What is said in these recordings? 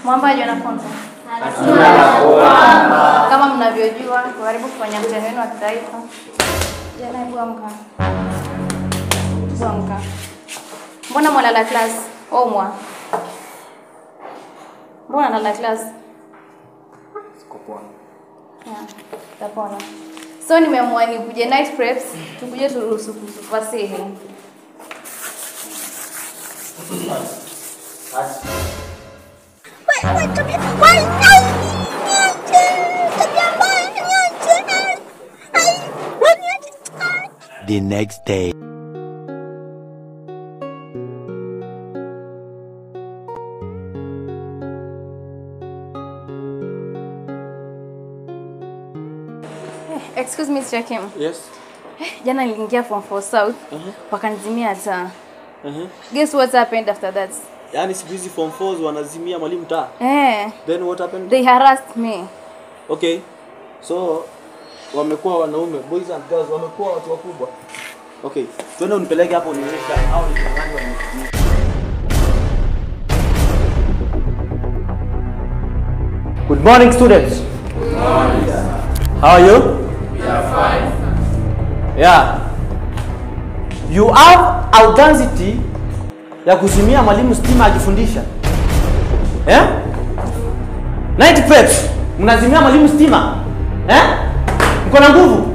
Mwambaji wanafunzi? Kama mnavyojua, karibu kufanya mtihani wenu wa kitaifa. Jana hebu amka. Hebu amka. Mbona mwalala class? Omwa. Mbona nalala class? Siko poa. Yeah, tapona. So nimeamua nikuje night preps, tukuje turuhusu kufasihi. The next day. Excuse me, Mr. Kim. Yes. Jana niliingia form 4 South, wakanizimia taa. Guess what happened after that? Yaani siku hizi form 4s wanazimia mwalimu taa. Eh. Then what happened? They harassed me. Okay. So wamekuwa wanaume, boys and girls wamekuwa watu wakubwa. Okay. Twende unipeleke hapo unionyeshe au ni gani wamekuwa. Good morning, students. Good morning, sir. How are you? We are fine. Yeah. You have audacity ya kuzimia mwalimu stima akifundisha. Eh? Night preps, mnazimia mwalimu stima. Eh? Mko na nguvu?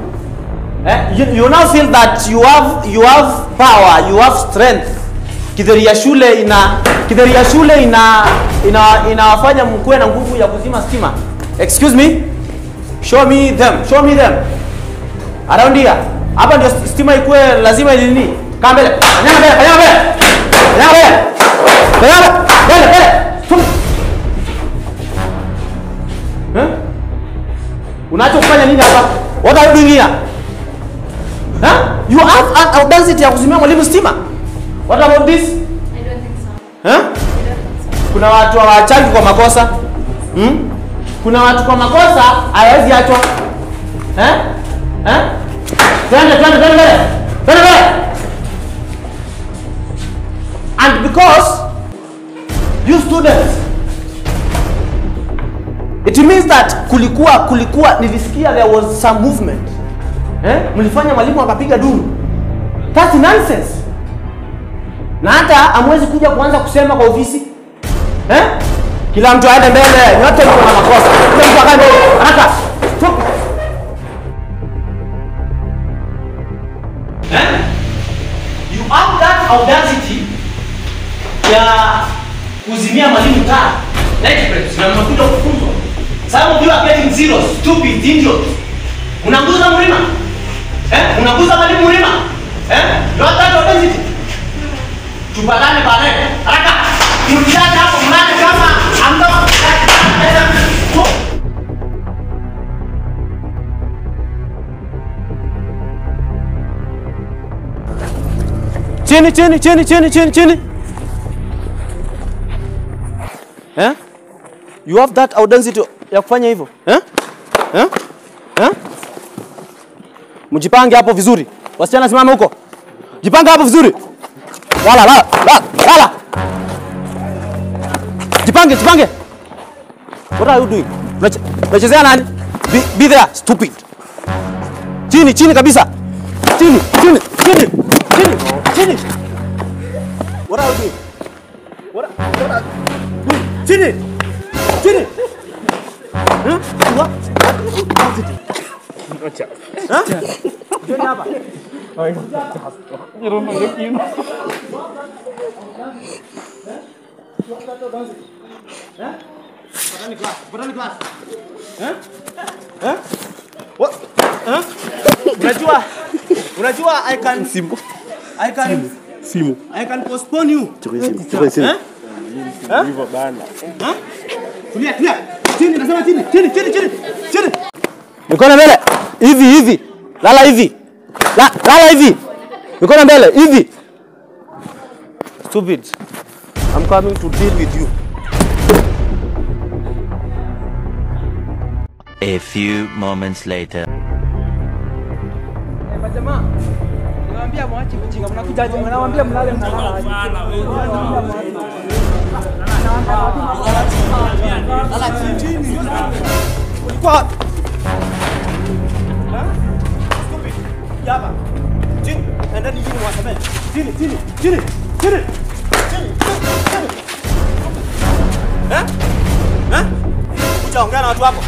Eh? You now feel that you have power, you have strength. Kidheri ya shule inawafanya mkuwe na nguvu ya kuzima stima. Excuse me? Show me them. Show me them. Around here. Hapa ndio stima ikuwe lazima nini? Kaa mbele. Kanyanga mbele, kanyanga mbele. Kanyanga mbele. Kanyanga mbele, mbele. Eh? Unacho kufanya nini hapa? What are you doing here? Huh? You have an audacity ya kuzimia mwalimu stima. What about this? I don't think so. Huh? I don't think so. Kuna watu hawachagi kwa makosa. Kuna watu kwa makosa hawezi achwa. Eh? Eh? Twende, twende, twende mbele. Twende mbele. And because you students, it means that kulikuwa nilisikia there was some movement. Eh? Mlifanya mwalimu akapiga duru. That's nonsense. Na hata hamwezi kuja kuanza kusema kwa ofisi. Eh? Kila mtu aende mbele, nyote mko na makosa. Kila mtu akae mbele. Haraka. Stop. Eh? You have that audacity ya kuzimia mwalimu taa. Night preps na mnakuja kufunzwa. Some of you are getting zeros, stupid idiots. Unaguza mlima? Eh? Unaguza mwalimu mlima? Eh? You have that audacity. Tupatane baadaye. Haraka. Mtihani hapo mnane kama ambapo. Chini chini chini chini chini chini. Eh? You have that audacity ya kufanya hivyo? Eh? Eh? Eh? Mjipange hapo vizuri. Wasichana simama huko. Jipange hapo vizuri. Lala lala lala lala. Jipange jipange. What are you doing? Unachezea nani? Be there, stupid. Chini chini kabisa. Chini chini chini chini chini. What are you doing? What are you doing? Chini. Chini. Huh? What? Huh? Chini hapa. Eh? What? Huh? Unajua I can Simu. I can postpone you. Simu. Hivyo bana. Tulia tulia. Chini nasema chini. Chini chini chini. Chini. Mikono mbele. Hivi hivi. Lala hivi. Lala hivi. Mikono mbele hivi. Stupid. I'm coming to deal with you. A few moments later. Jamaa, niwaambia mwache ujinga, mnakuja aje? Nawaambia mlale mnalala. Lala chini. Ulikuwa wapi? Stupid. Hapa. Chini. Endeni chini mwasemee. Chini, chini, chini. Chini. Chini. Chini. Eh? Eh? Kuja ongea na watu wako.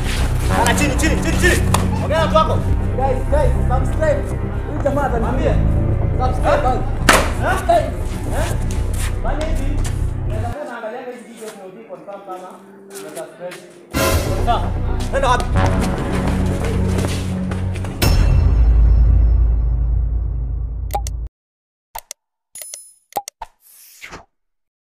Lala chini, chini, chini, chini. Ongea na watu wako. Guys, guys, subscribe. Huyu jamaa ataniambia. Subscribe. Subscribe. Eh? Fanya hivi. Unaweza kuwa unaangalia hizi video na confirm kama umesubscribe. Nenda wapi?